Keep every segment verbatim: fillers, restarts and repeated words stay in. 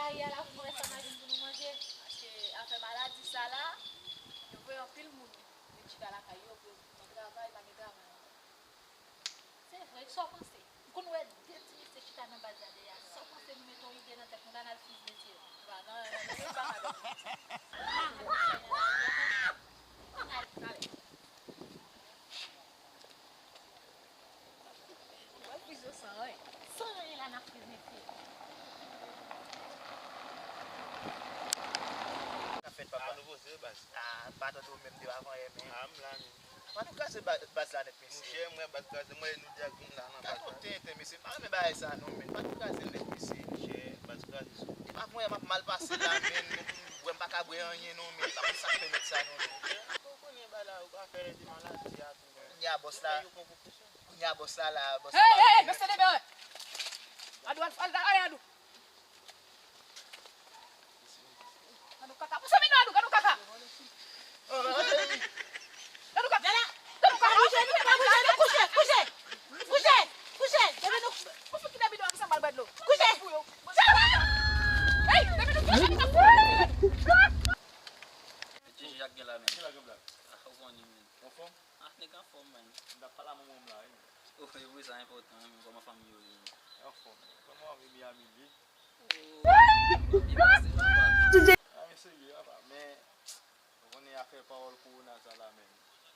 Kay la pou mwen sa manje pou nou manje. Paske afè maladi sa la, yo voye anpil moun vin chita lakay yo pou yo nan travay, pa gen travay ankò. Se vre, sa w panse? M konn wè de ti mesye chita nan baz la deyò. Sa w panse nou mete yon ide nan tèt nou la, n al fiz mesye yo? Nou pa nan, nan, nan, nou pa ka dòmi. Ann ale, ann ale. Ou wè friz yo san anyen. San anyen la n ap friz mesye. Sa fèt, papa. A, nou poze, baz. A, m pa tande w menm depi avanyè, men. A, m la menm. Pa nou kraze ba-, baz la nèt, mesye. Monchè, m wè baz kraze, m wè nou de ak vin la nan baz la. Gad yon tenten, mesye. M pa renmen bagay sa non, men. Pa nou kraze l nèt, mesye. Monchè, baz kraze sou. Avanyè m ap mal pase la, men. Bwè m pa ka bwè anyen non, men. Pa konn sa k pèmèt sa non, men. Monchè, ou konnen bagay la, ou ka fè de maladi a tou. Kounye a bòs la, kounye a bòs la, la, bòs la. Hey, hey, hey, mesye de bè. Adou, al, al, ale, Adou. Adou kaka. Pouse vin non, Adou, Adou kaka. Adou kaka. Adou kaka. Kouche, kouche, kouche, kouche, kouche. Depi nou, pou fouti nan bidon ak sanbal bwè dlo. Kouche. Hey, depi nou kouche, nou kouche. Ti Jacques gen la menm. Ki la gen blag? Ah, ou konnen menm. Anfòm? Ah, nèg anfòm, man. M t ap pale a manman m la, wi. Oh, e vre, sa enpòtan, wi, men kòman fanmi yo ye? Anfòm. Kòman w ap Miami, li? Oh, li pase, papa. Ah, men serye, papa, men, ou konnen afè pawòl kowona sa la, men.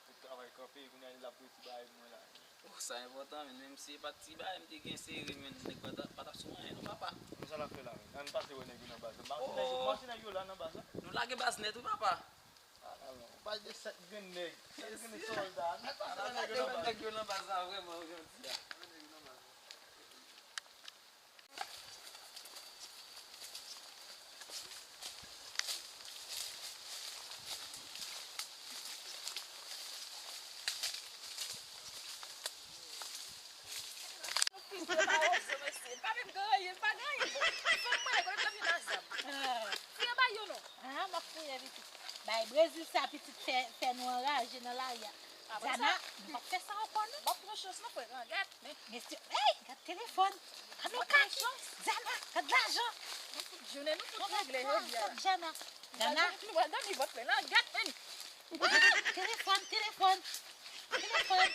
Tout travay kanpe, kounye a li l ap redi bagay pou mwen la. Oh, sa enpòtan, men, menm si e pa t ti bagay, m te gen sere, men, nèg pa t, pa t ap sou anyen, non, papa. Men sa l ap fè la, men? Ann pase wè nèg yo nan baz la. M pa wè nèg yo, m pa wè si nèg yo la nan baz la. Nou lage baz nèt, wi, papa. Ah, non, on baz de sèt grenn nèg. Sèt grenn nèg sòlda. Nèg pa fè nèg yo nan baz. Nèg yo nan baz la, vrèman, wi, jodi a. Fouye pa ozo, mesye. Pa menm gen anyen, pa gen anyen. Bon, fanm mwen, kote w te vin a zam? Fouye bay yo non. Ah, m ap fouye, pitit. Bay Brezil sa, pitit, fè, fè nou anraje nan lari a. Zana, nou p ap fè sa ankò, non. M ap pran chans, non, frè. Gad, men. Mesye, hey, gad telefòn. Gad yon kaki. Zana, gad lajan. Nou fout jounen, nou fout regle jodi a la. Zana. Zana. Nou pral dòmi vant plen la. Gad, men. Telefòn, telefòn. Telefòn.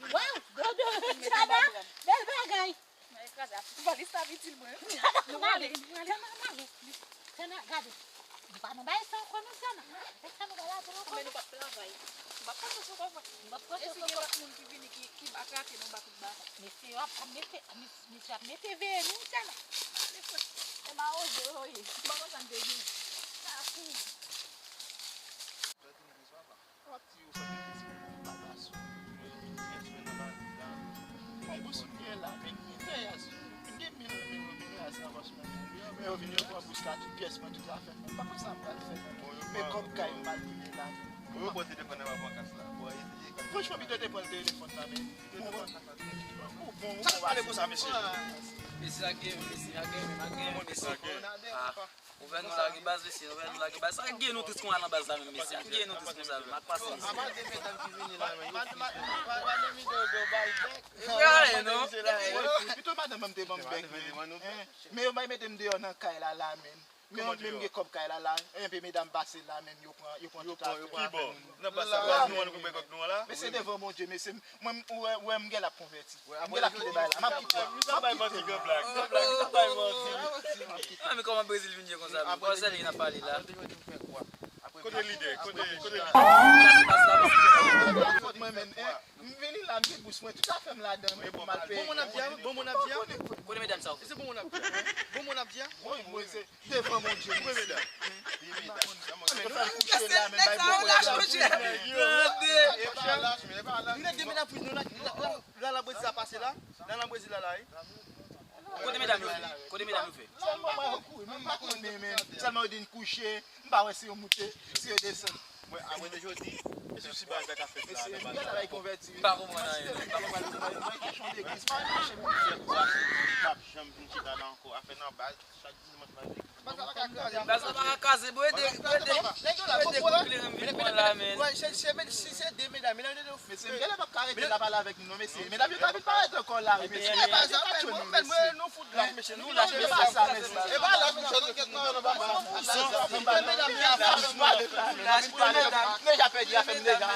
Waw, dodo. Zana, bèl bagay. Mwen kraze a. Valiz la itil mwen. Nou ale, nou ale. Tana, gade. Nou pa nan bagay sa ankò non, Tana. Gade sa nou pral atann ankò. Men nou p ap travay. Nou p ap pran chans ankò, frè. Nou p ap pran chans ankò. E si gen lòt moun ki vini, ki, ki atrake nou, ba kout bal. Mesye yo ap, ap mete, mes-, mesye ap mete veye nou, Tana. Ale, frè. E mawozo yo ye. M pa konn sa m te gen. Sa kou. Gade yon plis, papa. Pati yo sòti plis pou papa sou. Pyès mwen nan lavi la. Bon, bous mwen la, men mwen fè a sou. Mwen gen mil, mil, mil a sa, bous mwen. Men yo vin, yo pran bous la, tout pyès mwen, tout zafè mwen. Pa konn sa m pral fè. Men kòb kay m pral tounen la. Bon, yo pran telefòn nan, pa pran kas la. Bon, e, e, franchman, pito te pran telefòn nan, men. Bon, bon, bon, bon, sa pale konsa, mesye. Mesye, sa gen, mesye, sa gen, sa gen, mesye. Ah. Gouvènman lage baz, mesye, gouvènman lage baz. Sa gen nou tris konsa nan baz la menm, mesye. Sa gen nou tris konsa menm. Ak pase, mesye. Apa de medam ki vini la menm, yo tris menm. E vre, non? Pito madanm an m te ban m bèk, men. Men yo bay mete m deyò nan kay la, la menm. Men yo menm gen kòb kay la, la. Enpe medam pase la menm, yo pran, yo pran tout afè. Ki bò? Nan baz sa, baz nou an, nou konprann kòb nou an la? Men se devan Bondye, mesye. Mwen, ou wè, ou wè, m gen l ap konvèti. M gen l ap kite bay la. M ap kite. M ap kite. M ap kite. M ap kite. Ah, men kòman Brezil vin ye konsa menm? Kòman sèl li n ap pale la? Kote lidè? Kote, kote lidè? Fòt mwen menm, en. M vini la, m gen bous mwen, tout afè m ladan, men pou m al peye. Bon moun ap di a, bon moun ap di a. Kote medam sa yo? Se bon moun ap di a. Bon moun ap di a. Wi, mwen se Devan Bondye, mesye. Wi, medam. Yo fè l kouche la, men bay bò kote la. Tande. Nou nèg de medam fouj nou la, la, la, la, la Brezil la pase la. La, la Brezil la, la, wi. Kote medam yo fè? Kote medam yo fè? Sèlman mwen yo kouri, men m pa konnen, men sèlman yo di n kouche, m pa wè si yo moute, si yo desann. Mwen, a mwen de jodi, e sou si baz la ka fèt la, nan baz la. Mesye, gade la, bay konvèti, wi. M pa konprann anyen, non. M pa konprann anyen. Mwen kesyon legliz, pa mache pou fè kwa. M p ap janm vin chita la ankò. Afè nan baz, chak dimanch m al legliz. Baz la pa ka kraze, bro, ede, ede, ede koup kleren m vin pran la. Wè, se, se, men si se de medam, medam yo te... Mesye, m genlè p ap ka rete la pale avèk nou, non, mesye. Medam yo ka vin parèt ankò la, wi, mesye. E pa sa, men nou, men nou, nou fout la, mesye. Nou la, mesye, sa, mesye. E pa la, mesye, nou kèk nan, nan, nan, nan, medam yo ap pale la, nou deja pèdi afè m deja.